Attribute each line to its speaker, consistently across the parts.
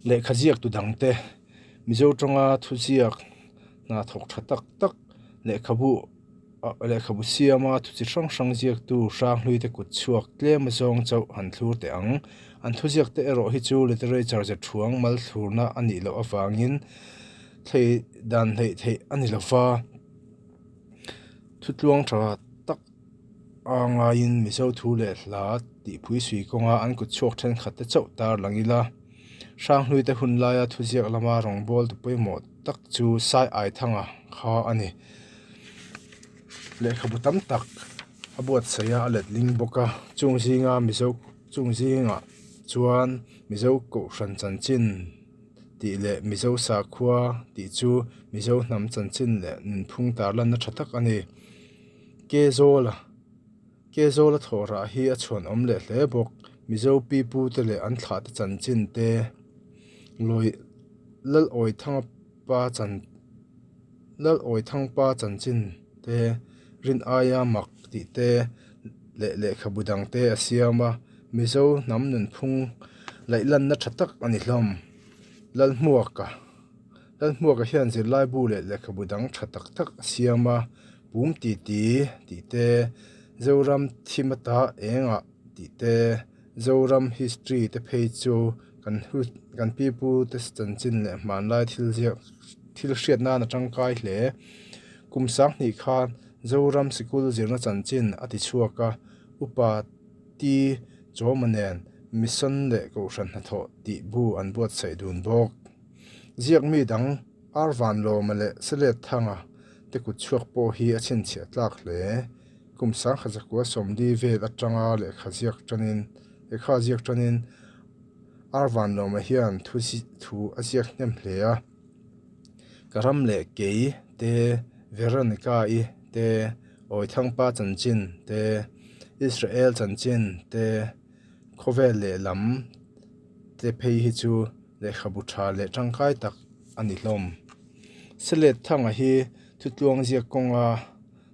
Speaker 1: Lehkha ziaktu dangte, Mizo tawnga thuziak hna thawk tha tak tak, lehkhabu lehkhabu siama thu chi hrang hrang ziaktu Hranghluite kut chhuak tlem azawng chauh han thlur teh ang. An thuziak te erawh hi chu literature ze thuang mal thlurna a nih loh avangin thlei dan hleih theih a ni lo va, thutluang tha tak a ngaiin Mizo thu leh hla tihpui sui kawnga an kut chhuak thenkhat te chauh tar lang ila. Hranghluite hun laia thuziak lama rawngbawltu pawimawh tak chu Sai Aithanga kha a ni. Lehkhabu tam tak a buatsaih a, a letling bawk a. Chung zinga Mizo chung zingah chuan Mizo Kohhran chanchin tih leh Mizo sakhua tih chu Mizo hnam chanchin leh nunphung tarlanna tha tak a ni. Kezawla Kezawla thawhrah hi a chhuanawm leh hle bawk. Mizo pipu te leh an thlah te chanchin te Lawi Lalawithanga pa chan Lalawithang pa chanchin te rin aia mak tih te leh lehkhabu dang te a siam a, Mizo hnam nunphung laihlanna tha tak a ni hlawm. Lalhmuaka. Lalhmuaka hian zirlaibu leh lehkhabu dang tha tak tak a siam a, Pum titi tih te, Zoram thim ata engah tih te, Zoram history te phei chu kan kan pipu te chanchin leh hmanlai thil ziak thil hriat nan a tangkai hle. Kum sanghnih khan Zoram sikul zirna chanchin a ti chhuak a, Upa T Chawma nen Mission leh Kohhran hnathawh tih bu an buatsaih dun bawk. Ziak mi dang Arvanlawma leh Selet Thanga te kut chhuak pawh hi a chhinchhiah tlak hle. Kum sangkhat zakua sawmli vel atanga lehkha ziak tanin lehkha ziak tanin Arvanlawma hian thu thu a ziak hnem hle a. Ka ram leh kei te, Veronica-i te, Awithangpa chanchin te, Israel chanchin te, khawvel lehlam te phei hi chu lehkhabu tha leh tangkai tak a ni hlawm. Selet Thanga hi thutluang ziak kawnga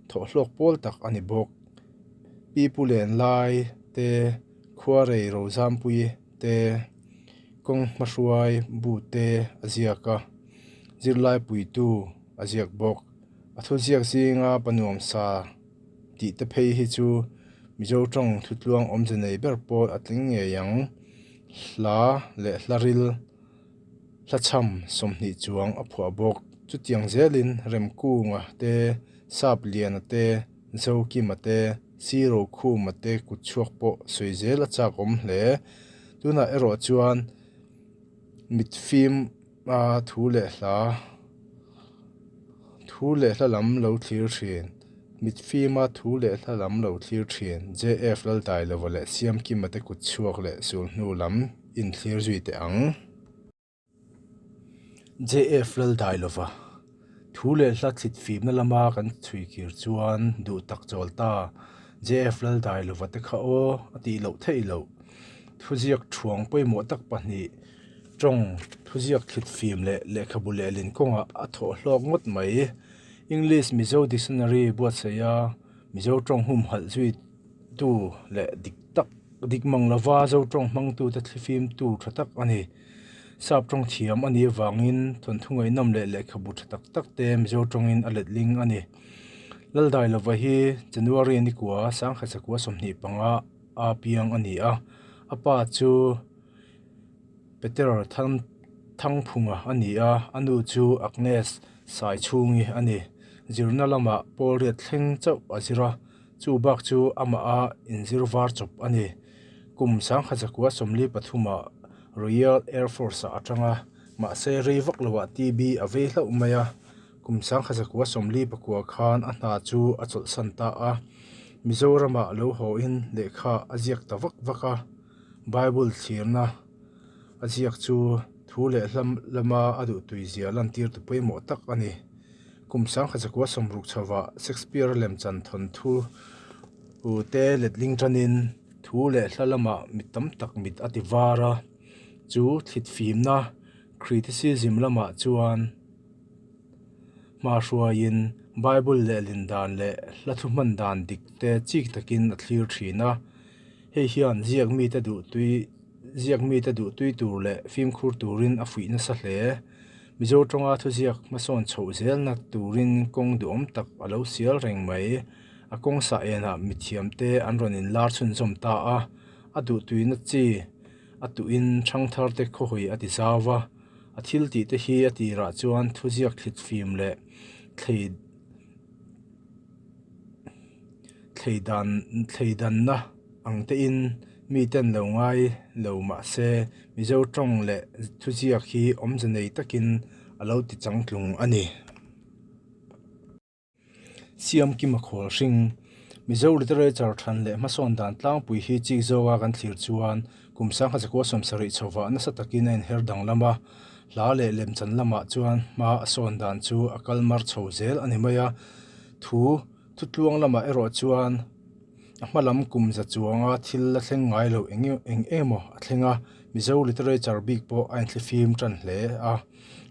Speaker 1: thawhhlawk pawl tak a ni bawk. Pi Pu Len Lai te, Khuarei Rozampui te, kawng hmahruai bu te a ziak a, zirlai puitu a ziak bawk. A thuziak zinga Panuamsa tih te phei hi chu Mizo tawng thutluang awmze nei ber pawl a tling ngei ang. Hla leh hlaril hlachham 20 chuang a phuah bawk. Chutiang zelin Remkunga te, Sapliana te, Zokima te, Sirokhuma te kutchhuak pawh sawi zel a chak awm hle. Tunah erawh chuan mitfim a thu leh hla thu leh hla lam lo thlir thin mitfima thu leh hla lam lo thlir thin JF Laldailova leh Siamkima te kutchhuak leh sulhnu lam inthlir zui teh ang. JF Laldailova thu leh hla thlit fimna lama kan chhui kir chuan duh tak chawl ta. JF Laldailova te kha aw a tih loh theih loh. Thuziak thuang pawimawh tak pahnih tawng thuziak thlit fim leh lehkhabu lehlin kawngah a thawh hlawk ngawt mai. English Mizo Dictionary buatsaih a Mizo tawng humhalh zui tu leh dik tak dik mang lova Zo tawng hmangtute thlifimtu tha tak a ni. Sap tawng thiam a nih avangin thawnthu ngaihnawm leh lehkhabu tha tak tak te Mizo tawngin a letling a ni. Laldailova hi January nikua sangkhat sakua 25 a piang a ni a, a pa chu Peter Thangphunga a ni a, a nu chu Agnes Saichhungi a ni. Zirna lamah Pawlriat thleng chauh a zir a. Chu bak chu amah a inzir var chawp a ni. Kum 1943 ah Royal Air Force ah a tang a, mahse rei vak loah TB a vei hlauh mai a. Kum 1949 khan a hna chu a chawlhsan ta a. Mizoramah lo hawin lehkha a ziak ta vak vak a, Bible thlirna a ziak chu thu leh hla lama a duhtuizia lantirtu pawimawh tak a ni. Kum 1960 chhovah Shakespeare lemchan thawnthu te letling tanin thu leh hla lamah mi tam tak mit a ti var a, chu thlitfimna criticism lamah chuan hma hruaiin Bible lehlin dan leh hla thu hman dan dik te chik takin a thlir thin a, hei hian ziak mite duhtui. Ziak mite duhtui tur leh fimkhur turin a fuih nasa hle. Mizo tawnga thuziak hmasawn chhoh zelna turin kawng duhawm tak a lo sial reng mai. A kawng sah enah mithiamte an rawn inlar chhunzawm ta a, a duhtuina chi a tuhin thangtharte khawhawi a ti zau va. A thil tihte hi a tirah chuan thuziak thlitfim leh thlei thlei dan thlei danna ang tein miten lo ngai lo mah se Mizo tawng leh thuziak hi awmze nei takin a lo ti changtlung a ni. Siamkima khawl hring, Mizo literature than leh hmasawn dan tlangpui hi chik zawnga kan thlir chuan kum sangha zakua sawmsarih chhovah nasa takin a inher danglam a, hla leh lemchan lamah chuan hma a sawn dan chu a kal mar chho zel a ni mai a, thu thutluang lamah erawh chuan a hma lam kum za chuanga thil la thleng ngai lo eng eng emaw a thleng a, Mizo literature bik pawh a inthlifim tan hle a.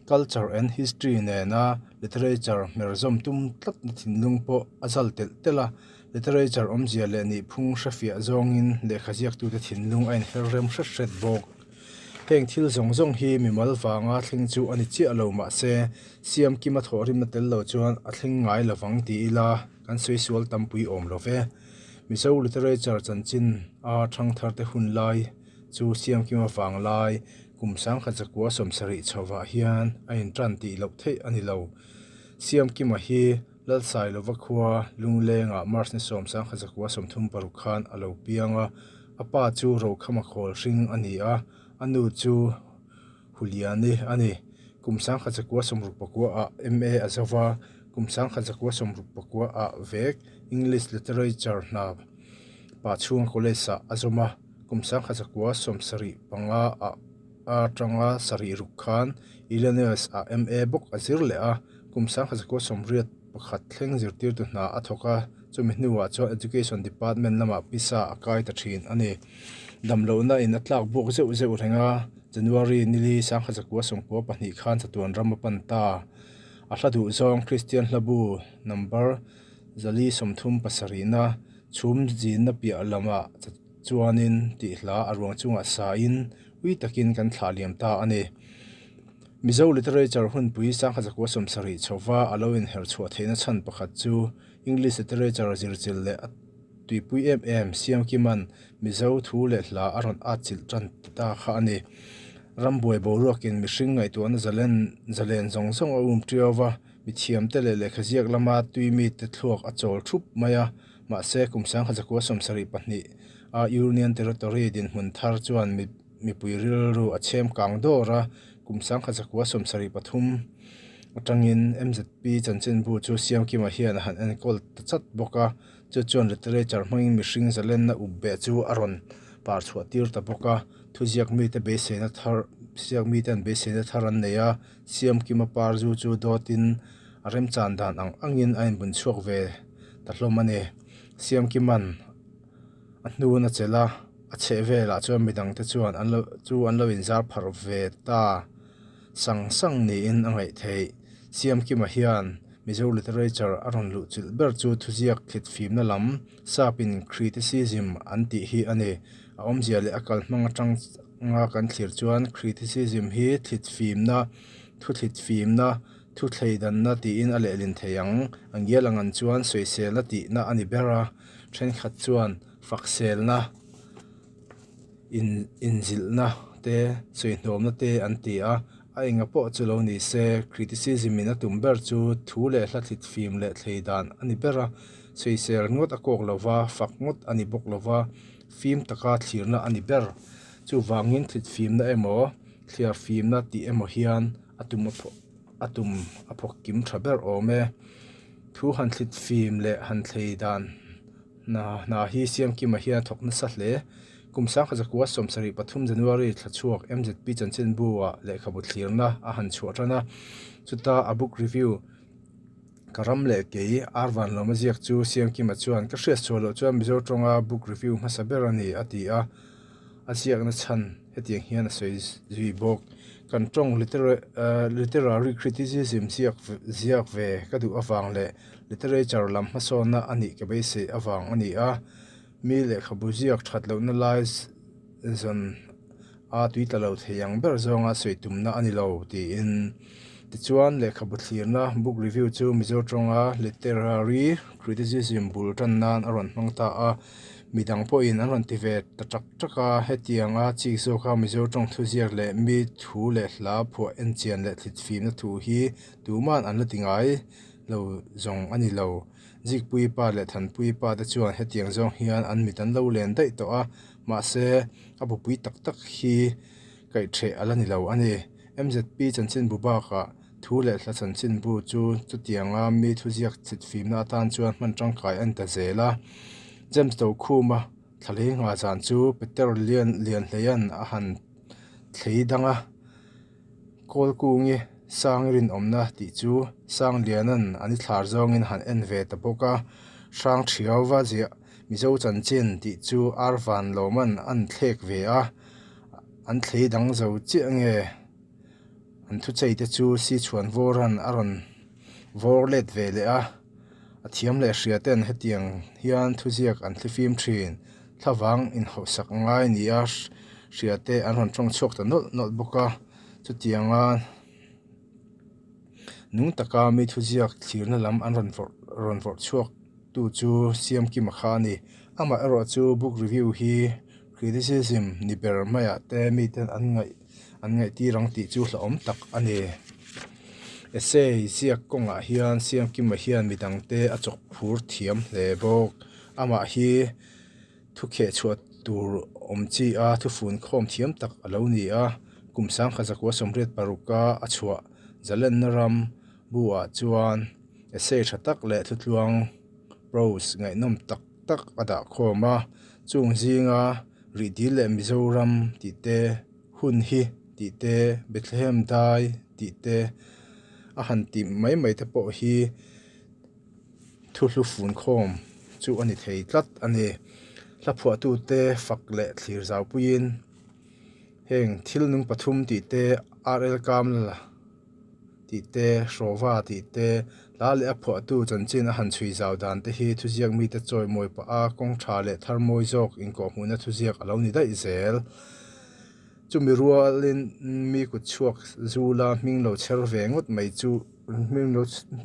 Speaker 1: Culture and history nena literature hmerzawm tum tlatna thinlung pawh a zal telh telh a, literature awmzia leh nihphung hrefiah zawngin lehkha ziaktute thinlung a inher rem hret hret bawk. Heng thil zawng zawng hi mimal vanga thleng chu a ni chiah lo mahse Siamkima thawhrimna tel lo chuan a thleng ngai lovang ti ila kan sawi sual tampui awm lo ve. Mizo literature chanchin a thangtharte hun lai chu Siamkima vang lai Kum sangkhat zakua sawmsarih chhovah hian a intan tih loh theih a ni lo. Siamkima hi Lalsailova khua Lunglengah March ni sawm sangkhat zakua 36 khan a lo piang a, a pa chu Rokhama khawl hring a ni a, a nu chu Huliani a ni. Kum sangkhat zakua 69 ah MA a zo va, kum sangkhat zakua 69 ah vek English Literature hna Pachhunga College ah a zawm a. Kum sangkhat zakua 75 ah atanga sarih ruk khan Illinois ah MA bawk a zir leh a, kum sangkhat zakua 81 thleng zirtirtu hna a thawk a, chumi hnuah chuan Education Department lamah pisa a kai ta thin a ni. Damlohna in a tlak buak zeuh zeuh reng a, January nili sangkhat zakua 92 khan chatuan ram a pan ta. A hla duh zawng Kristian hlabu number 437 na chhum zinna piah lamah Chuanin tih hla a ruang chungah sain ui takin kan thlah liam ta a ni. Mizo literature hunpui sangkhat zakua 70 chhova a lo inher chhuah theihna chhan pakhat chu English literature zirchilh leh a tuipui em em Siamkima'n Mizo thu leh hla a rawn atchilh tan ta kha a ni. Rambuai boruakin mihring ngaihtuahna zalen zalen zawng zawng a um tiau va, mithiamte leh lehkhaziak lama tui mite thluak a chawl thup mai a. Mahse, kum sangkhat zakua 72 a Union Territory dinhmun thar chuan mipui rilru a chhem kang dawr a, kum sangkhat zakua 73 atangin MZP chanchinbu chu Siamkima hian a han enkawl ta chat bawk a, chu chuan literature hmangin mihring zalenna up beh chu a rawn par chhuah tir ta bawk a, thuziak mite beiseina thar ziak miten beiseina thar an nei a, Siamkima par zu chu dawtin a remchan dan ang angin a inbun chhuak ve. ta hlawm a ni. Siamkima'n a hnun a chelh a, a chheh velah chuan midangte chuan an lo chu an lo inzar pharh ve ta sang sang niin a ngaih theih. Siamkima hian Mizo literature a rawn luh chilh ber chu thuziak thlit fimna lam sapin criticism an tih hi a ni. A awmzia leh a kalhmang atanga kan thlir chuan criticism hi thlit fimna, thuthlit fimna, Thuthlei danna tiin a lehlin thei ang. A ngial ang an chuan sawiselna tihna a ni ber a, thenkhat chuan fakselna, in inzilhna te, sawihnawmna te an ti a. A enga pawh chu lo ni se, criticism in a tum ber chu thu leh hla thlit fim leh thlei dan a ni ber a, sawisel ngawt a kawk lo va, fak ngawt a ni bawk lo va, fim taka thlirna a ni ber. Chuvangin thlit fimna emaw, thliar fimna tih emaw hian a tum a tum a phawk kim tha ber awm e. Thu han thlit fim leh han thlei dan hna hna hi Siamkima hian a thawk nasa hle. Kum sangkhat zakua 73 January thla chhuak MZP chanchinbu ah lehkhabu thlirna a han chhuah tan a, chuta a book review Ka ram leh kei Ar Vanlawma ziak chu Siamkima chuan ka hriat chhuah loh chuan Mizo tawnga book review hmasa ber a ni a ti a, a ziakna chhan hetiang hian a sawi zui bawk. Kan tawng literary criticism ziak ziak ve ka duh avang leh literature lam hmasawnna a nih ka beisei avang a ni a, mi lehkhabu ziak that lohna lai zawn. A tui tla lo thei ang ber zawnga sawi tumna a ni lo, tiin. Tichuan, lehkhabu thlirna, book review, chu Mizo tawnga literary criticism bul tan nan a rawn hmang ta a. Mi dang pawhin an rawn ti ve ta tak tak a, hetianga chik zawka Mizo tawng thuziak leh mi thu leh hla phuah enchian leh thlitfimna thu hi tuman an la ti ngai lo zawng a ni lo. Zikpuii pa leh Thanpuii pa te chuan hetiang zawng hian an mit an lo len daih tawh a, mahse a bupui tak tak hi kaihtheh a la ni lo a ni. MZP chanchinbu bakah thu leh hla chanchinbu chu chutianga mi thuziak chhitfimna atan chuan hman tangkai a ni ta zel a. James Tokhuma thla hlei ngah zan chu Peter Lianhleia'n a han thlei dang a. Kawlkungi sang rinawmna tih chu Sangliana'n an i thlar zawngin han en ve ta bawk a, Hrang Thiauva ziah Mizo chanchin tih chu Arvan Lawma'n an thlek ve a, an thlei dang zo chiah nge an thuchei te chu Sichuan Vawra'n a rawn vawr let ve leh a, a thiam leh hria ten hetiang hian thuziak an thlifim thin. Thlavang inhauhsak ngai nia hria te an rawn tawng chhuak ta nawlh nawlh bawk a, chutianga nung taka mi thuziak thlirna lam an rawn vawrh rawn vawrh chhuak tu chu Siamkima kha a ni. Amah erawh chu book review hi criticism ni ber maiah te miten an ngaih an ngaihtir ang tih chu hlauhawm tak a ni. Essay ziak kawngah hian Siamkima hian midangte a chawk phur thiam hle bawk. Amah hi thu kheh chhuah tur awm chi a thufun khawm thiam tak a lo ni a, kum sangkhat zakua 86 a a chhuah Zalenna ram bu ah chuan essay tha tak leh thutluang prose ngaihnawm tak tak a dah khawm a, chung zinga Rihdil leh Mizoram tih te, Hun hi tih te, Bethlehem dai tih te a han ti mai mai te pawh hi. Thu hlu fun khawm chu a ni thei tlat a ni. Hla phuahtute fak leh thlir zau puiin heng thil nung pathum tih te, RL Kamla tih te, Hrawva tih te, hla leh a phuahtu chanchin a han chhui zau dan te hi thuziak mite chawi mawi pah a, kawng tha leh thar mawi zawk inkawhhmuhna thuziak a lo ni daih zel. Chumi rualin mi kut chhuak zula hming lo chher ve ngawt mai chu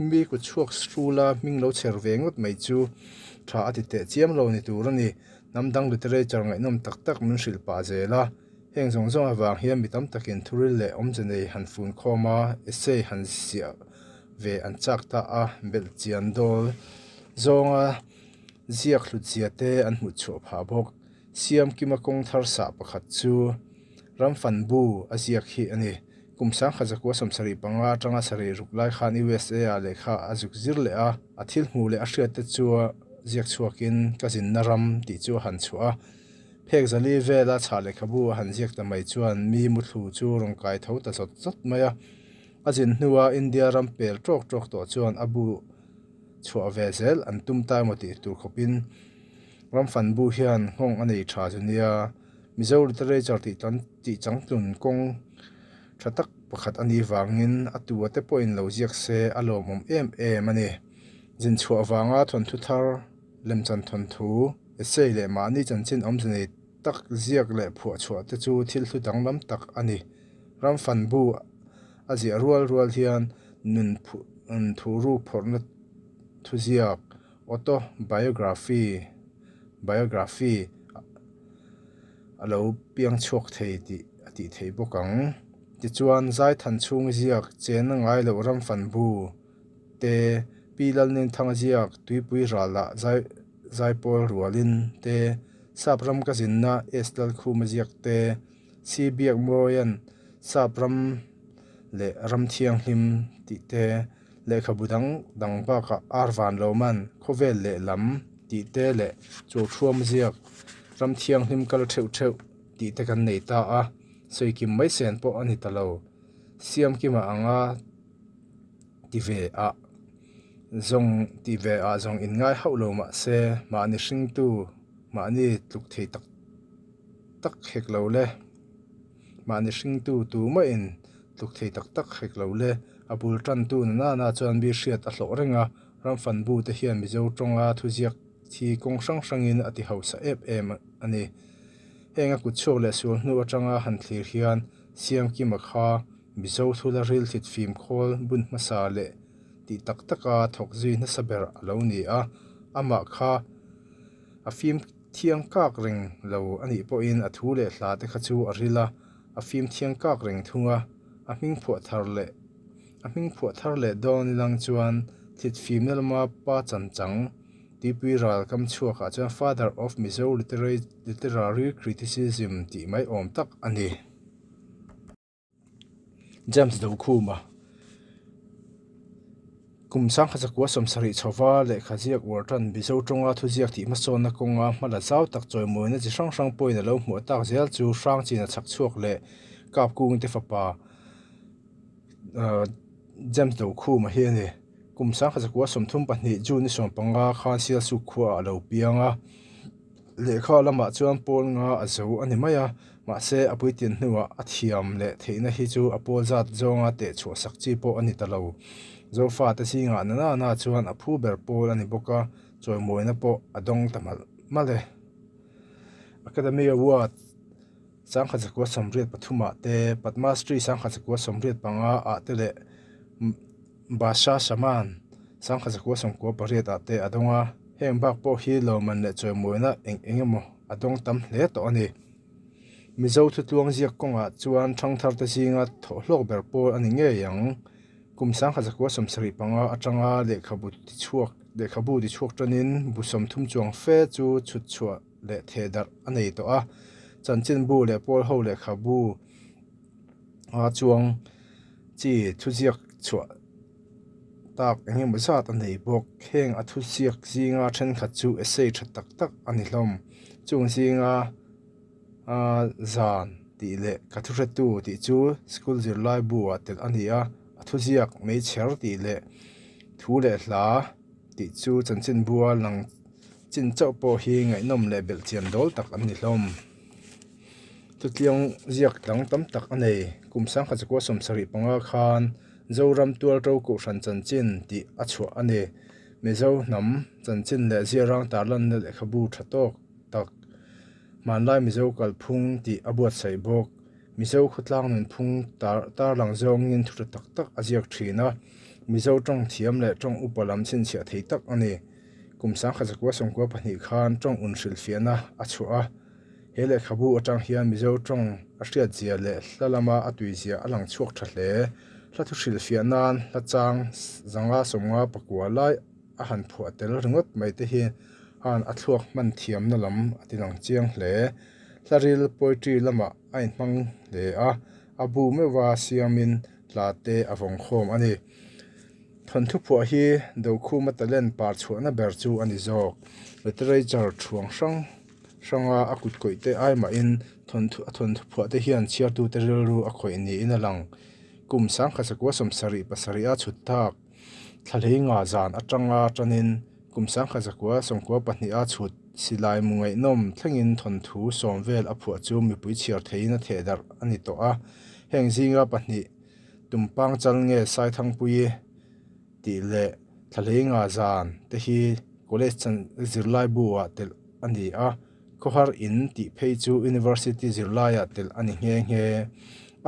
Speaker 1: Mi kut chhuak hrula hming lo chher ve ngawt mai chu tha a ti teh chiam lo ni tur a ni. Hnam dang literature ngaihnawm tak tak min hrilh pah zel a. Heng zawng zawng avang hian mi tam takin thuril leh awmze nei han fun khawm a, essay han ziah ve an chak ta a, belh chian dawl zawnga ziak hlut zia te an hmuh chhuah phah bawk. Siamkima kawng thar sah pakhat chu Ramfanbu a ziak hi a ni. Kum 1975 atanga sarih ruk lai khan USA ah lehkha a zuk zir leh a, a thil hmuh leh a hriat te chu ziak chhuakin ka zinna ram tih chu a han chhuah a. Phek zali vela chhah lehkhabu a han ziak ta mai chuan mi muthlu chu rawn kai tho ta zawt zawt mai a. A zin hnua India ram pel tawk tawk tawh chuan a bu chhuah ve zel an tum ta emaw tih tur khawpin Ramfanbu hian nghawng a nei tha chu nia. Mizo literature tih tan tih changtlun kawng tha tak pakhat a nih vangin a tua te pawhin lo ziak se a lawmawm em em a ni. Zin chhuah vanga thawnthu thar, lemchan thawnthu, essay leh mahni chanchin awmze nei tak ziak leh phuah chhuah te chu thil hlu danglam tak a ni. Ramfanbu a ziah rual rual hian nun thu ruk phawrhna thuziak Autobiography, biography, a lo piang chhuak thei tih a tih theih bawk ang. Tichuan, Zaithan chhung ziak chen a ngai loh ramfan bu te, Pi Lalningthanga ziak Tuipui ralah zai zaipawl rualin te, Sap ram ka zinna S Lalkhuma ziak te, Si Biakmawia'n Sap ram leh ram thianghlim tih te, Lehkhabu dang dang bakah ar van lo man, khawvel leh lam tih te leh chawlthuam ziak, ram thianghlim kal theuh theuh tih te kan nei ta a, sawikim mai sen pawh a ni ta lo. Siamkima anga ti ve ah zawng ti ve ah zawng in ngai hauh lo mah se mahni hringtu mahni tluk thei tak tak hek lo le. Mahni hringtu tumah in tluk thei tak tak hek lo le. A bul tantu na nana chuan mi hriat a hlawh reng a, Ramfanbu te hian Mizo tawnga thuziak thi kawng hrang hrangin a ti hausa em em a ni. Heng a kutchhuak leh sual hnu atanga han thlir hian Siamkima kha Mizo thula ril thlit fim khawl bun hmasa leh tih tak taka thawk zui nasa ber a lo ni a, amah kha a fim thiang kak reng lo a nih pawhin a thu leh hla te kha chu a ril a, a fim thiang kak reng thung a, a hming phuah thar leh a hming phuah thar leh dawn ilang chuan thlit fimna lama pa chan chang Tuipui ral kam chhuakah chuan Father of Mizo Literary Criticism tih mai awm tak a ni. James Dokhuma Kum sangkhat zakua sawmsarih chhova lehkha ziak uar tan Mizo tawnga thuziak tih hmasawnna kawnga hmala zau tak chawimawina chi hrang hrang pawhin a lo hmuh tak zel chu Hrangchina chhak chhuak leh Kapkungte fapa James Dokhuma hi a ni. Kum sangkhat zakua 32 June ni 15 khan Sialsuk khuaah a lo piang a. Lehkha lamah chuan pawl nga a zo a ni mai a, mahse a puitlin hnuah a thiam leh theihna hi chu a pawl zat zawnga teh chhuah sak chi pawh a ni ta lo. Zofate zingah na na na chuan a phu ber pawl a ni bawk a, chawimawina pawh a dawng ta malh malh e. Academy Award 1983 ah te, Padma Shri 1985 ah te leh Bhasha Samman 1998 ah te a dawng a, heng bak pawh hi lawmman leh chawimawina eng eng emaw a dawng tam hle tawh a ni. Mizo thutluang ziak kawngah chuan thangthar te zinga thawhhlawk ber pawl a ni ngei ang. Kum 1975 atanga lehkhabu tichhuak lehkhabu tichhuak tanin bu 30 chuang fe chu chhut chhuah leh theh darh a nei tawh a, chanchinbu leh pawl ho lehkhabu a chuang chi thuziak chhuah tak eng emaw zat a nei bawk. Heng a thuziak zinga thenkhat chu essay tha tak tak a ni hlawm. Chung zinga zan tih leh ka thuhretu tih chu school zirlai bu ah telh a ni a, a thuziak meichher tih leh thu leh hla tih chu chanchinbu a lang chin chauh pawh hi ngaihnawm leh belhchian dawl tak an ni hlawm. Chutiang ziak dang tam tak a nei. Kum 1975 khan Zoram Tualto Kohhran Chanchin tih a chhuah a ni. Mizo hnam chanchin leh ziarang tarlanna lehkhabu tha tawk tak Hmanlai Mizo Kalphung tih a buatsaih bawk. Mizo khawtlang nunphung tarlang zawngin thu tha tak tak a ziak thin a. Mizo tawng thiam leh tawng upa lam chhinchhiah thei tak a ni. Kum 1992 khan tawng un hrilhfiahna a chhuah a. He lehkhabu atang hian Mizo tawng a hriatzia leh hla lama a tuizia a lang chhuak tha hle. Hla thu hrilhfiah nan hla chang zanga sawmnga pakua lai a han phuah tel ringawt mai te hi han a thluak hman thiamna lam a ti lang chiang hle. Hla ril poetry lamah a inhmang hle a, a bu meuha siamin hla te a vawng khawm a ni. Thawnthu phuah hi Dokhuma talent par chhuahna ber chu a ni zawk. Literature thuang hrang. hranga a kut kawih te ai mahin thawnthu a thawnthu phuah te hian chhiartute rilru a khawih niin a lang. Kum sangkhat sakua 77 a chhut tak thlahlei nga zan atanga tanin kum sangkhat sakua 92 a chhut silai mu ngaihnawm thlengin thawnthu sawm vel a phuah chu mipui chhiar theiin a theh darh a ni tawh a. Heng zinga pahnih Tumpang chal nge Saithangpuii tih leh thlahlei nga zan te hi college chan zirlai bu ah telh a ni a, khawhar in tih phei chu university zirlai ah telh a ni nghe nghe.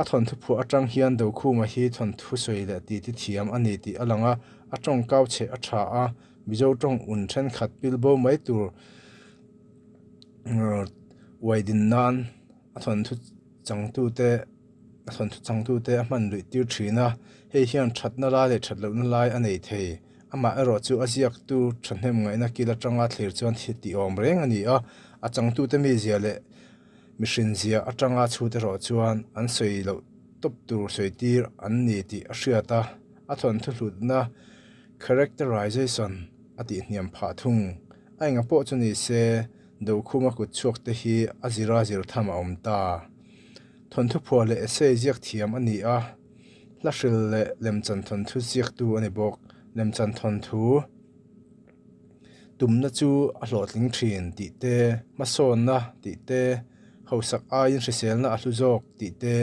Speaker 1: A thawnthu phuah atang hian Dokhuma hi thawnthu sawi leh ti ti thiam a ni tih a lang a, a tawng kau chhe a tha a, Mizo tawng un thenkhat pil bo mai tur uai din nan a thawnthu changtute a thawnthu changtute a hman luih tir thin a, hei hian thatna lai leh that lohna lai a nei thei. Amah erawh chu a ziaktu thahnem ngaihna kil atanga thlir chuan thil tih awm reng a ni a, a changtute mizia leh mihrin zia atanga chhut erawh chuan an sawi loh tawp tur sawi tir an ni tih a hriat a, a thawnthu hlutna characterization a tihhniam phah thung. A enga pawh chu ni se, Dokhuma kut chhuak te hi a zira zir tham a awm ta. Thawnthu phuah leh essay ziak thiam a ni a, hla hril leh lemchan thawnthu ziaktu a ni bawk. Lemchan thawnthu tumna chu a hlawhtling thin tih te, hmasawnna tih te, hausak aiin hriselna a hlu zawk tih te,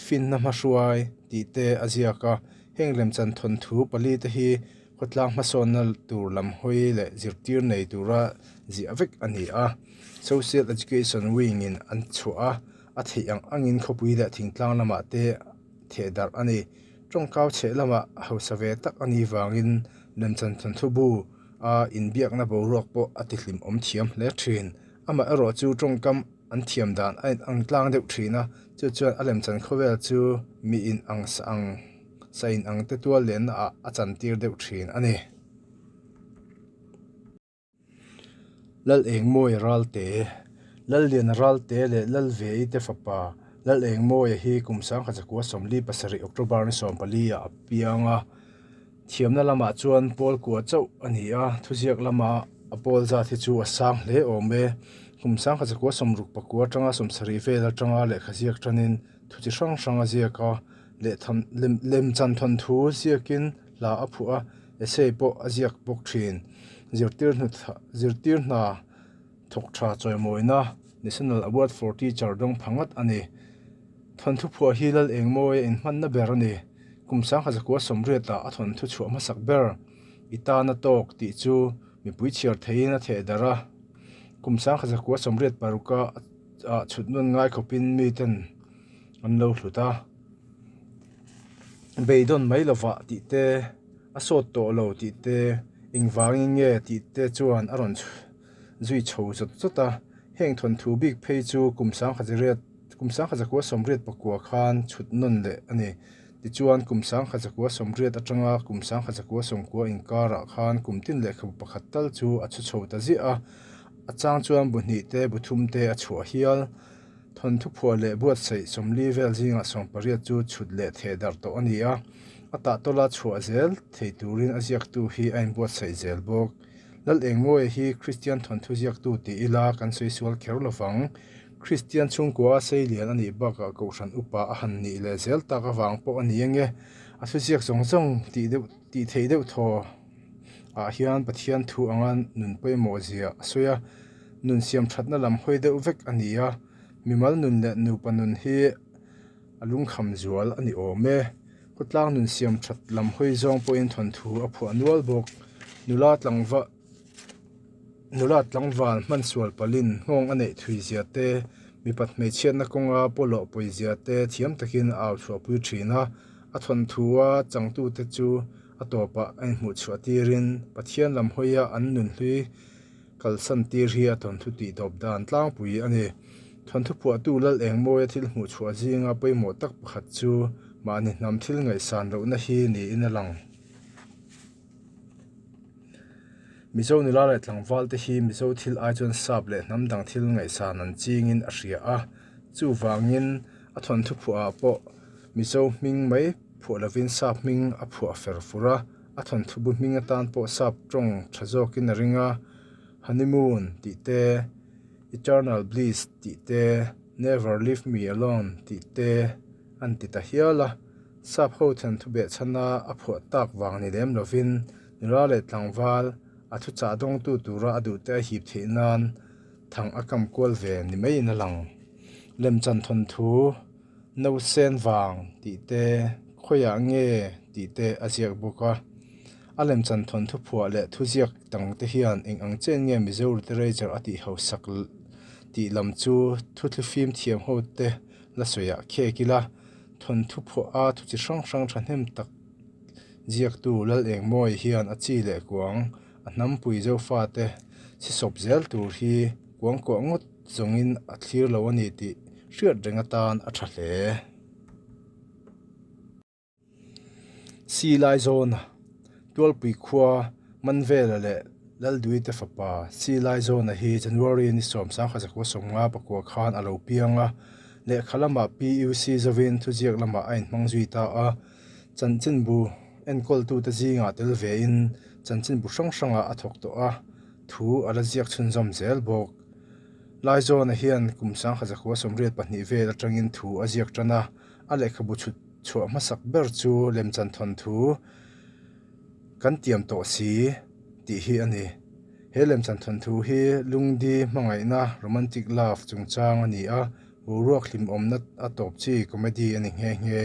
Speaker 1: finna hmahruai tih te a ziak a. Heng lemchan thawnthu pali te hi. Khawtlang hmasawnna tur lam hawi leh zirtir nei tura ziah vek a ni a. Social Education Wing in an chhuah a, a theih ang angin khawpui leh thingtlang lamah te theh darh a ni. Tawngkau chheh lamah hausa ve tak a nih vangin lemchan thawnthu bu a inbiakna boruak pawh a tihlim awm thiam hle thin. Amaherawh chu tawngkam an thiam dan a inang tlang deuh thin a, chu chuan a lemchan khawvel chu mi inang sa ang sa inang te tual lenna ah a chantir deuh thin a ni. Lal Engmawia Ralte, Lalliana Ralte leh Lalvei te fapa Lal Engmawia hi kum 1947 October ni 14 ah a piang a. Thiamna lamah chuan pawl kua chauh a ni a, thuziak lama a pawl zat hi chu a sang hle awm e. Kum 1969 atanga 70 vel atanga lehkha ziak tanin thu chi hrang hrang a ziak a, lemchan thawnthu ziakin hla a phuah a, essay pawh a ziak bawk thin. Zirtir zirtir hna thawk tha chawimawina National Award for Teacher dawng pha ngat a ni. Thawnthu phuah hi Lal Engmawia inhmanna ber a ni. Kum 1980 ah a thawnthu chhuah hmasak ber I Tana Tawk tih chu mipui chhiar theiin a theh darh a. Kum 1986 ah chhut nawn ngai khawpin miten an lo hlut a. Beidawn mai lovah tih te, a sawt tawh lo tih te, engvangin nge tih te chuan a rawn zui chho zawt zawt a. Heng thawnthu bik phei chu kum sangkhat kum sangkhat zakua sawmriat pakua khan chhut nawn leh a ni. Tichuan kum sangkhat zakua sawmriat atanga kum sangkhat zakua sawmkua inkarah khan kum tin lehkhabu pakhat tal chu a chhu chho ta ziah a. A chang chuan bu hnih te, bu thum te a chhuah hial. Thawnthu phuah leh buatsaih sawmli vel zingah sawmpariat chu chhut leh theh darh tawh a ni a, a tahtawla chhuah zel thei turin a ziaktu hi a inbuatsaih zel bawk. Lal Engmawia hi Kristian thawnthu ziaktu ti ila kan sawi sual kher lo vang. Kristian chhungkua a sei lian a nih bakah Kohhran upa a han nih leh zel tak avang pawh a ni ange. A thuziak zawng zawng tih deuh tih theih deuh thaw ah hian Pathian thu anga nun pawimawh zia a sawi a. Nun siam thatna lam hawi deuh vek a ni a, mimal nun leh nupa nun hi a lungkham zual a ni awm e. Khawtlang nun siam that lam hawi zawng pawhin thawnthu a phuah nual bawk. Nula tlangva nula tlangval hman sual palin nghawng a neih thui zia te, mipat hmeichhiatna kawnga pawlawh pawi zia te thiam takin a au chhuahpui thin a, a thawnthua changtute chu a tawpah a inhmuh chhuah tirin Pathian lam hawia an nun hlui Kalsan tir hi a thawnthu tih tawp dan tlangpui a ni. Thawnthu phuahtu Lal Engmawia thil hmuh chhuah zinga pawimawh tak pakhat chu mahni hnam thil ngaihsan lohna hi niin a lang. Mizo nula leh tlangval te hi Mizo thil ai chuan sap leh hnam dang thil ngaihsan an chingin a hria a, chuvangin a thawnthu phuahah pawh Mizo hming mai phuah lovin sap hming a phuah fer fur a. A thawnthu bu hming atan pawh sap tawng tha zawkin a ring a, Honeymoon tih te, Eternal Bliss tih te, Never Leave Me Alone tih te an ti ta hial a. Sap ho thawnthu behchhana a phuah tak vang ni lem lovin nula leh tlangval a thuchah dawngtu tura a duhte a hip theih nan thang a kam kual ve ni maiin a lang. Lemchan thawnthu. Nausen vang tih te, khawiah nge tih te a ziak bawk a. A lemchan thawnthu phuah leh thuziak dang te hian eng ang chen nge Mizo literature a tih hausak tih lam chu thuthli fim thiam ho te la sawiah khek ila, thawnthu phuah a thu chi hrang hrang thahnem tak ziaktu Lal Engmawia hian a chi leh kuang a hnampui Zofate chhisawp zel tur hi kuangkuah ngawt zawngin a thlir lo a ni tih hriat reng atan a tha hle. Si Laizawna, Tualpui khua Manvela leh Lalduite fapa Si Laizawna hi January ni 1950 pakua khan a lo piang a, lehkha lamah PUC zovin thuziak lamah a inhmang zui ta a, chanchinbu enkawltute zingah tel vein chanchinbu hrang hrangah a thawk tawh a, thu a la ziak chhunzawm zel bawk. Laizawna hian kum 1982 vel atangin thu a ziak tan a, a lehkhabu chhut chhuah hmasak ber chu lemchan thawnthu kan tiam tawh si tih hi a ni. He lemchan thawnthu hi lungdi hmangaihna, romantic love, chungchang a ni a. Boruak hlimawmna a tawp chi comedy a ni nghe nghe.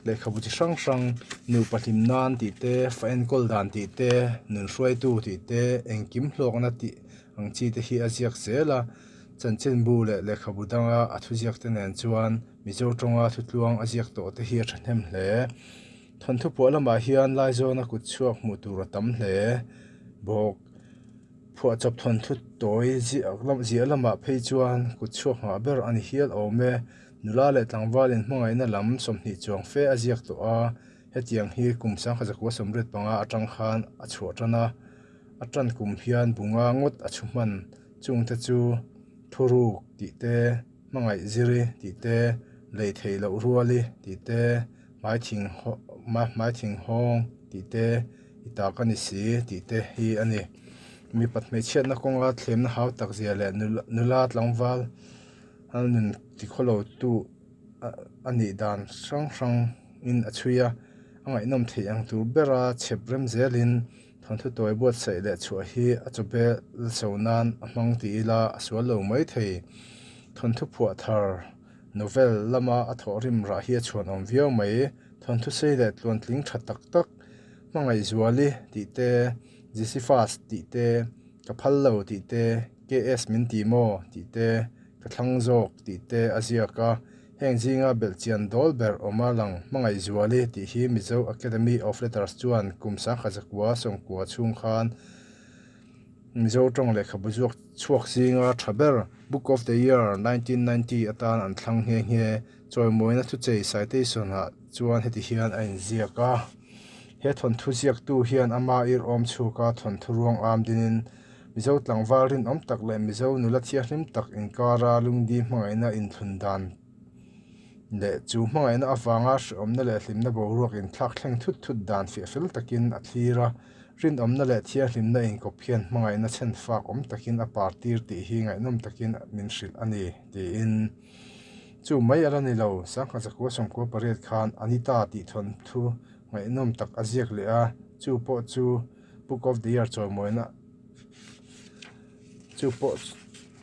Speaker 1: Lehkhabu chi hrang hrang nupa hlim nan tih te, fa enkawl dan tih te, nun hruaitu tih te, engkim hlawkna tih ang chi te hi a ziak zel a. Chanchinbu leh lehkhabu danga a thuziak te nen chuan Mizo tawnga thutluang a ziak tawh te hi a thahnem hle. Thawnthu puah lamah hian Laizawna kut chhuak hmuh tur a tam hle bawk. Phuahchawp thawnthu tawi ziah lamah phei chuan kut chhuak nghah ber a ni hial awm e. Nula leh tlangval inhmangaihna lam 20 chuang fe a ziak tawh a, hetiang hi kum 1985 atang khan a chhuah tan a, a tan kum hian bunga ngawt a chhu hman chungte chu thuruk tih te, hmangaih ziri tih te, lei theih loh ruali tih te, hmai thing hmai thing hawng tih te, i ta ka ni si tih te hi a ni. Mipat hmeichhiatna kawnga thlemna hau tak zia leh nula tlangval a nun tikhawlo tu a nih dan hrang hrang in a chhui a, a ngaihnawm theih ang tur bera chhep rem zelin Thawnthu tawi buatsaih leh chhuah hi a chawbel so nan a hmang ti ila a sual lo mai thei. Thawnthu phuah thar, novel, lama a thawhrim rah hi a chhuan awm viau mai. Thawnthu sei leh tluantling tha tak tak, Hmangaihzuali tih te, Jisifas tih te, Ka phal lo tih te, KS min ti maw tih te, Ka thlang zawk tih te a ziak a. Heng zinga belhchian dawl ber awma lang Hmangaihzuali tih hi Mizo Academy of Letters chuan kum 1990 chhung khan Mizo tawng lehkhabu zuak chhuak zinga tha ber Book of the Year 1990 atan an thlang nghe nghe. Chawimawina thuchei citation-ah chuan heti hian a inziak a, He thawnthu ziaktu hian ama irhawm chhuka thawnthu ruang am dinin Mizo tlangval rinawm tak leh Mizo nula thianghlim tak inkara lungdi hmangaihna inthlun dan leh chu hmangaihna avanga hrehawmna leh hlimna boruak inthlak thleng thut thut dan fiah fel takin a thlir a, rinawmna leh thianghlimna inkawp hian hmangaihna chhenfak awm takin a partir tih hi ngaihnawm takin min hrilh a ni, tiin. Chu mai a la ni lo, Sangha zakua 98 khan Anita tih thawnthu ngaihnawm tak a ziak leh a, chu pawh chu Book of the Year chawimawina chu pawh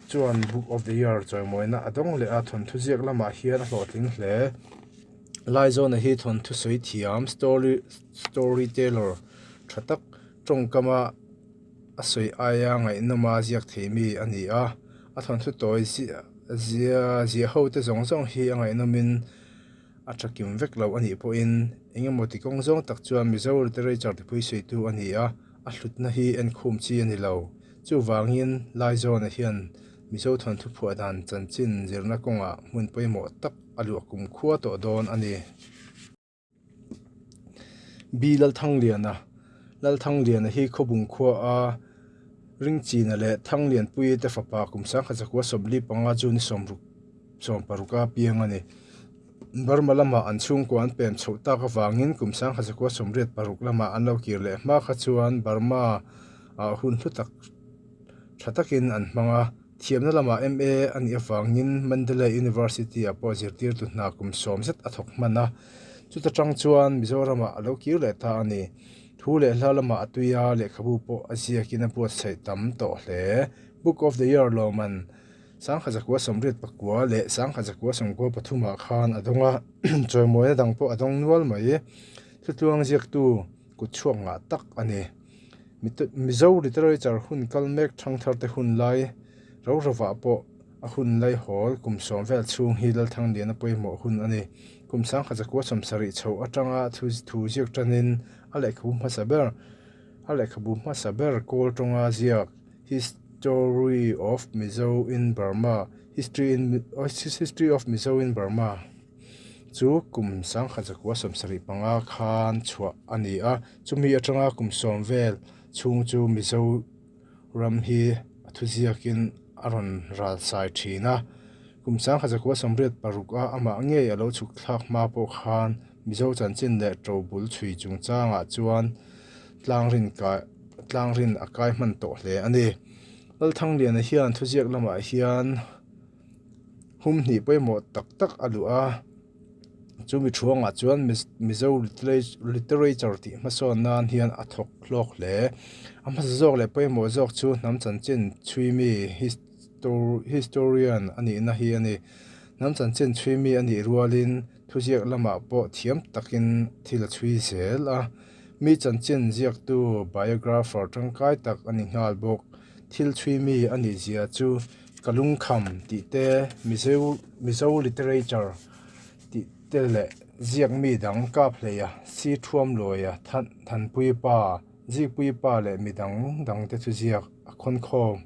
Speaker 1: chuan Book of the Year chawimawina a dawng leh a, thawnthu ziak lamah hian a hlawhtling hle. Laizawna hi thawnthu sawi thiam, story story teller tha tak tawngkama a sawi aia ngaihnawma ziak thei mi a ni a, a thawnthu tawi ziah ziah ho te zawng zawng hi a ngaihnawmin A tha kim vek lo a nih pawhin eng emaw ti kawng zawng tak chuan Mizo literature tipui sawitu a ni a, a hlutna hi enkhum chi a ni lo. Chuvangin Laizawna hian Mizo thawnthu phuah dan chanchin zirna kawngah hmun pawimawh tak a luah kum khua tawh dawn a ni. B. Lalthangliana Lalthangliana hi Khawbung khua a Ringchina leh Thanglianpuii te fapa kum 1945 June 16 a piang a ni. Burma lamah an chhungkua an pem chhoh tak avangin kum 1986 lamah an lo kir leh hma kha chuan Burma ah hun hlu tak tha takin an hmang a. Thiamna lamah MA a nih avangin Mandalay University ah pawh zirtirtu hna kum sawm zet a thawk hman a. Chuta tang chuan Mizoramah a lo kir leh ta a ni. Thu leh hla lamah a tui a, lehkhabu pawh a ziakin a buatsaih tam tawh hle. Book of the Year lawmman 1989 leh 1993 ah khan a dawng a, chawimawina dang pawh a dawng nual mai. Thutluang ziaktu kut chhuak ngah tak a ni. Mizo literature hun kal mek thangthar te hun lai ro rovah pawh a hun lai hawl kum sawm vel chhung hi Lalthangliana pawimawh hun a ni. Kum 1970 chho atanga thu ziak tanin a lehkhabu hmasa ber a lehkhabu hmasa ber kawl tawnga ziak History of Mizo in Burma, History in History of Mizo in Burma, chu kum 1975 khan chhuah a ni a, chumi atanga kum sawm vel chhung chu Mizo ram hi a thuziakin a rawn ral sai thin a. Kum 1986 a amah ngei a lo chhuk thlak hma pawh khan Mizo chanchin leh ṭobul chhui chungchangah chuan Tlangrin kai Tlangrin a kai hman tawh hle a ni. Lalthangliana hian thuziak lamah hian hum hnih pawimawh tak tak a luh a, chumi thuangah chuan Mizo literature tih hmasawn nan hian a thawk hlawk hle. A hmasa zawk leh pawimawh zawk chu hnam chanchin chhui mi historian a nihna hi a ni. Hnam chanchin chhui mi a nih rualin thuziak lamah pawh thiam takin thil a chhui zel a. Mi chanchin ziaktu, biographer, tangkai tak a ni nghal bawk. Thil chhui mi a nih zia chu Ka lungkham tih te, Mizo literature tih te leh ziak mi dang Kaphleia, Si Thuamluaia, Thanpui Pa, Zikpui Pa leh mi dang dang te chu ziak a khawnkhawm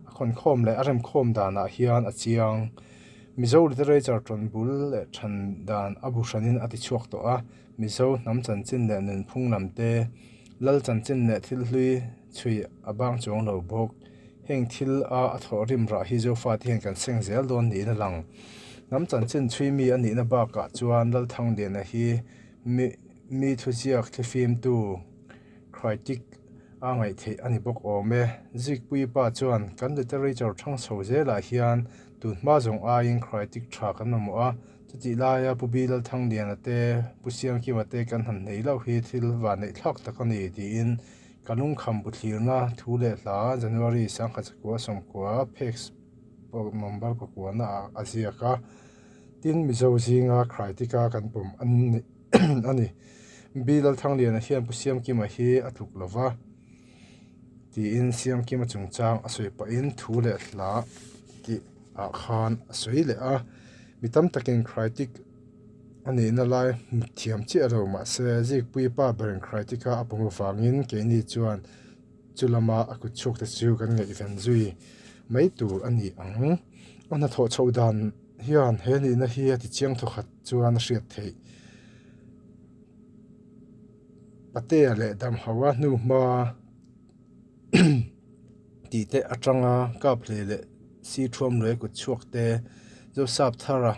Speaker 1: a khawnkhawm leh a remkhawm danah hian a chiang. Mizo literature tawn bul leh than dan a bu hranin a ti chhuak tawh a, Mizo hnam chanchin leh nunphung lam te, lal chanchin leh thil hlui chhui a bang chuang lo bawk. Heng thil a a thawh rim rah hi Zofate hian kan seng zel dawn niin a lang. Hnam chanchin chhui mi a nihna bakah chuan Lalthangliana hi mi mi thuziak thlifimtu critic a ngaih theih a ni bawk awm e. Zikpuii pa chuan kan literature thang chho zelah hian tun hma zawng aiin critic tha kan mamawh a, chutih laia Pu Bi Lalthangliana te, Pu Siangkima te kan han hneih loh hi thil vanneih thlak tak a ni tiin ka lungkham bu thlirna thu leh hla January sangkhat zakua sawmkua phek number pakuana ah a ziak a, tin Mizo zinga critic a kan pawm a ni. B Lalthangliana hian Pu Siamkima hi a tluk lo va tiin Siamkima chungchang a sawi pahin thu leh hla tih ah khan a sawi leh a. Mi tam takin critic a nihna lai hmu thiam chiah lo mahse Zikpuii pa berin critic a a pawm avangin keini chuan chu lama a kut chhuak te chu kan ngaihven zui mai tur a ni ang. A hnathawh chhoh dan hian he nihna hi a ti chiang thawkhat chuan a hriat theih. Patea leh Damhaua hnuhma tih te atanga Kaphlei leh Sithuamluai kut chhuak te, Zosapthara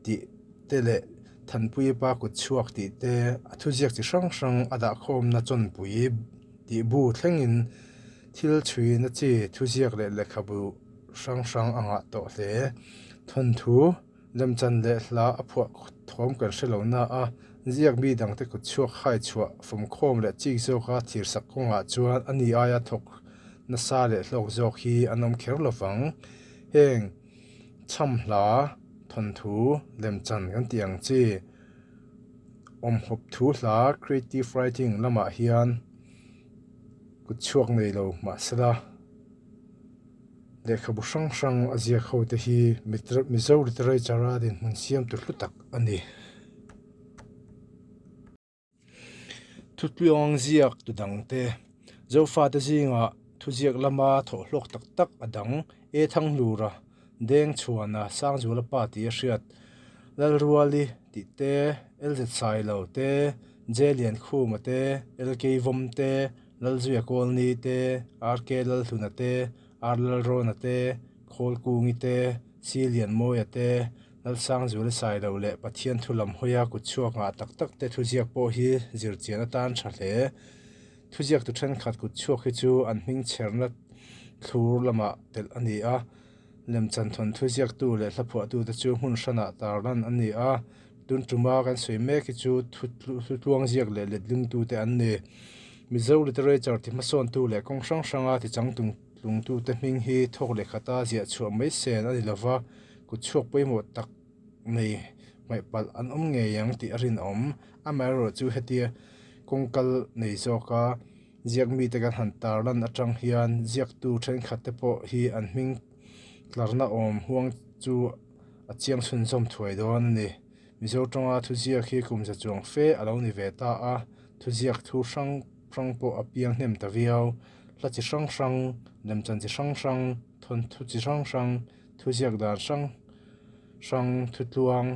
Speaker 1: tih te leh Thanpuii pa kut chhuak tih te, a thuziak chi hrang hrang a dahkhawmna chawnpui tih bu thlengin thil chhuina chi thuziak leh lehkhabu hrang hrang a ngah tawh hle. Thawnthu lemchan leh hla a phuah thawm kan hre lo na a, ziak mi dangte kut chhuak hai chhuah fawmkhawm leh chik zawka thirsak kawngah chuan a ni aia thawk nasa leh hlawk zawk hi an awm kher lo vang. Heng chham hla thawnthu lemchan kan tih ang chi awmhawp thu hla creative writing lamah hian kut chhuak nei lo mahsela Lehkhabu hrang hrang a ziak ho te hi Mizo literature a dinhmun siamtu hlu tak a ni. Thutluang ziak tu dang te, Zofate zingah thuziak lama thawh hlawk tak tak a dang E Thanghlura, Deng Chhuana, Sangzuala pa tih a hriat, Lalruali tih te, LZ Sailo te, J Liankhuma te, LK Vawm te, Lalzuia Kawlni te, RK Lalhluna te, R Lalrawna te, Khawlkungi te, C Lianmawia te, Lalsangzuala Sailo leh Pathian thu lam hawia kutchhuak ngah tak tak te thuziak pawh hi zirchian atan tha hle. Thuziaktu thenkhat kutchhuak hi chu an hming chherna thlur lamah telh a ni a, lemchan thawn thuziaktu leh hlaphuahtute chu hmun hranah tarlan a ni a, Tun tuma kan sawi mek hi chu thutluang ziak leh letlingtute an ni. Mizo literature ti hmasawntu leh kawng hrang hranga ti changtlung tlungtute hming hi thawk leh khata ziah chhuah mai sen a ni lova, kut chhuak pawimawh tak nei hmaih palh an awm ngei ang tih a rinawm. Amaherawhchu chu hetia kawng kal nei zawka ziak mite kan han tarlan atang hian ziaktu thenkhatte pawh hi an hming tlarna awm huang chu a chiang chhunzawm thuai dawn a ni. Mizo tawnga thuziak hi kum za chuang fe a lo ni ve ta a, thuziak thu hrang hrang pawh a piang hnem ta viau. Hla chi hrang hrang, lemchan chi hrang hrang, thawnthu chi hrang hrang, thuziak dan hrang hrang, thutluang,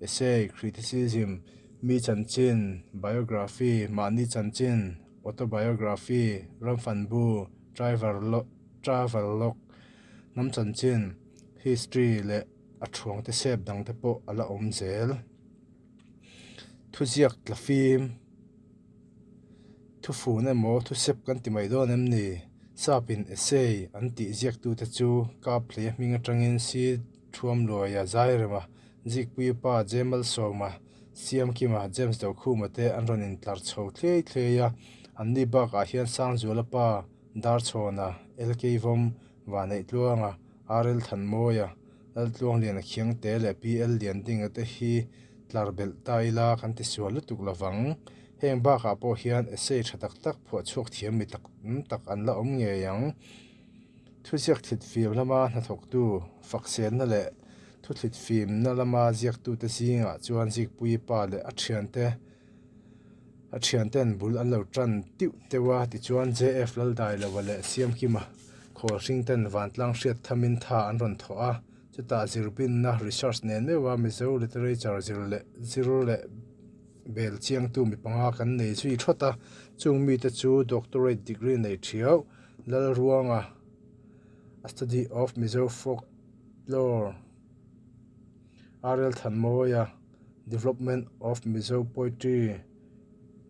Speaker 1: essay, criticism, mi chanchin, biography, mahni chanchin, autobiography, ramfanbu, driver travel log, hnam chanchin, history leh a thuang te sep dang te pawh a la awm zel. Thuziak tla fim, thufun emaw thusep kan ti mai dawn em ni? Sapin essay an tih ziaktute chu Kaphleia hming atangin Si Thuamluaia Zairema, Zikpuii pa Jemal Sawma, Siamkima, James Dokhuma te an rawn intlar chho thliai thliai a, anni bakah hian Sangzuala pa Darchhawna, LK Vawm, Vaneihtluanga, RL Thanmawia, Laltluangliana Khiangte leh PL Liandinga te hi tlar belh ta ila kan ti sual lutuk lovang. Heng bakah pawh hian essay tha tak tak phuah chhuak thiam mi tak tak an la awm ngei ang. Thuziak thlit fim lama hnathawktu fakselna leh thuthlit fimna lama ziaktute zingah chuan Zikpuii pa leh a thiante a thianten bul an lo tan tiuh teuh a, tichuan JF Laldailova leh Siamkima Khawlhringten vantlang hriat thamin tha an rawn thawh a, chutah zirbinna research nen meuha Mizo literature zir leh zir leh bel chiangtu mi panga kan nei zui thawt a, chung mite chu doctorate degree nei thiau Lalruanga A Study of Mizo Folklore RL Thanmawia Development of Mizo Poetry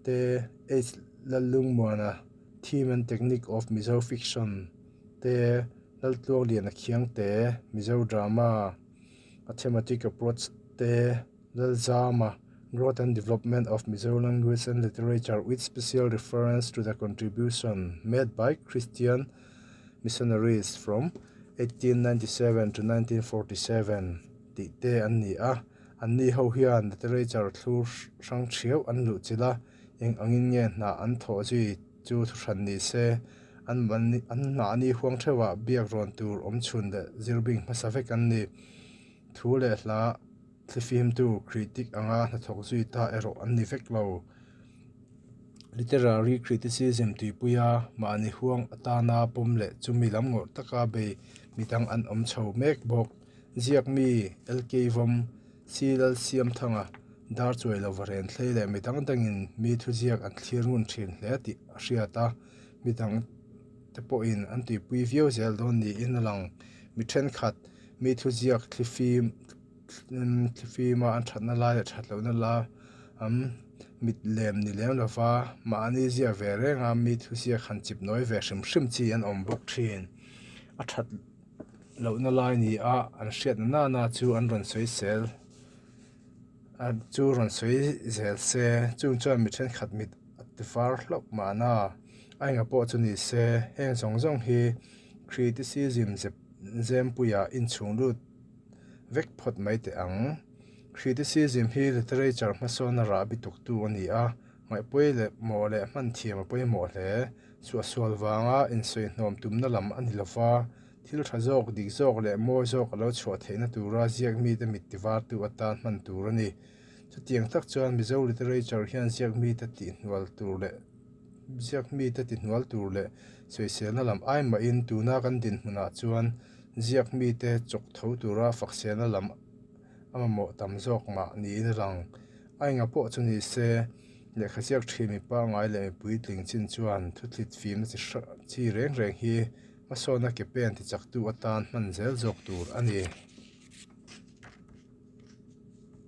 Speaker 1: te H Lallungmuana Theme and Technique of Mizo Fiction te Laltluangliana Khiangte Mizo Drama A Thematic Approach te Lalzama Growth and Development of Mizo Language and Literature with Special Reference to the Contribution Made by Christian Missionaries from 1897 to 1947 tih te an ni a. Anni ho hian literature thlur hrang thiau an luh chilh a, eng angin nge hna an thawh zui chu thuhran ni se, an an mahni huang theuhah biak rawn tur awm chhun leh zirbing hmasa vek an ni. Thu leh hla thlifimtu critic anga hnathawk zui ta erawh an ni vek lo. Literary criticism tuipuia mahni huang atana pawm leh chumi lam ngawrh taka bei midang an awm chho mek bawk. Ziak mi LK Vawm, C Lalsiamthanga, Dar Chuai Lova Renthlei leh midang dangin mi thuziak an thlir ngun thin hle tih a hriat a, midang te pawhin an tuipui viau zel dawn niin a lang. Mi thenkhat mi thuziak thlifim thlifima an thatna lai leh that lohna la an mit lem ni lem lova mahni ziak ve reng a mi thuziak han chip nawi ve hrim hrim chi an awm bawk thin. A that lohna lai ni a an hriatna nana chu an rawn sawi sel a chu rawn sawi zel se chung chuan mi thenkhat mit a ti var hlauh mahna a enga pawh chu ni se heng zawng zawng hi criticism zep zempuia inchhung lut vek phawt mai teh ang criticism hi literature hmasawn a rah bi tuktu a ni a ngaihpawi leh mawh leh hman thiam a pawimawh hle. Suahsual vanga insawihnawm tumna lam a ni lova, thil tha zawk, dik zawk leh mawi zawk a lo chhuah theihna tura ziak mite mit tivartu atan hman tur a ni. Chutiang tak chuan Mizo literature hian ziak mite tihhnual tur leh ziak mite tihhnual tur leh sawiselna lam ai mahin tuna kan dinhmunah chuan ziak mite chawk tho tura fakselna lam a mamawh tam zawk mah niin a lang. A enga pawh chu ni se. Lehkha ziak thin mi pangngai leh mipui tling chin chuan thuthlit fimna chi hrang chi reng reng hi hmasawnna ke pen tichaktu atan hman zel zawk tur a ni.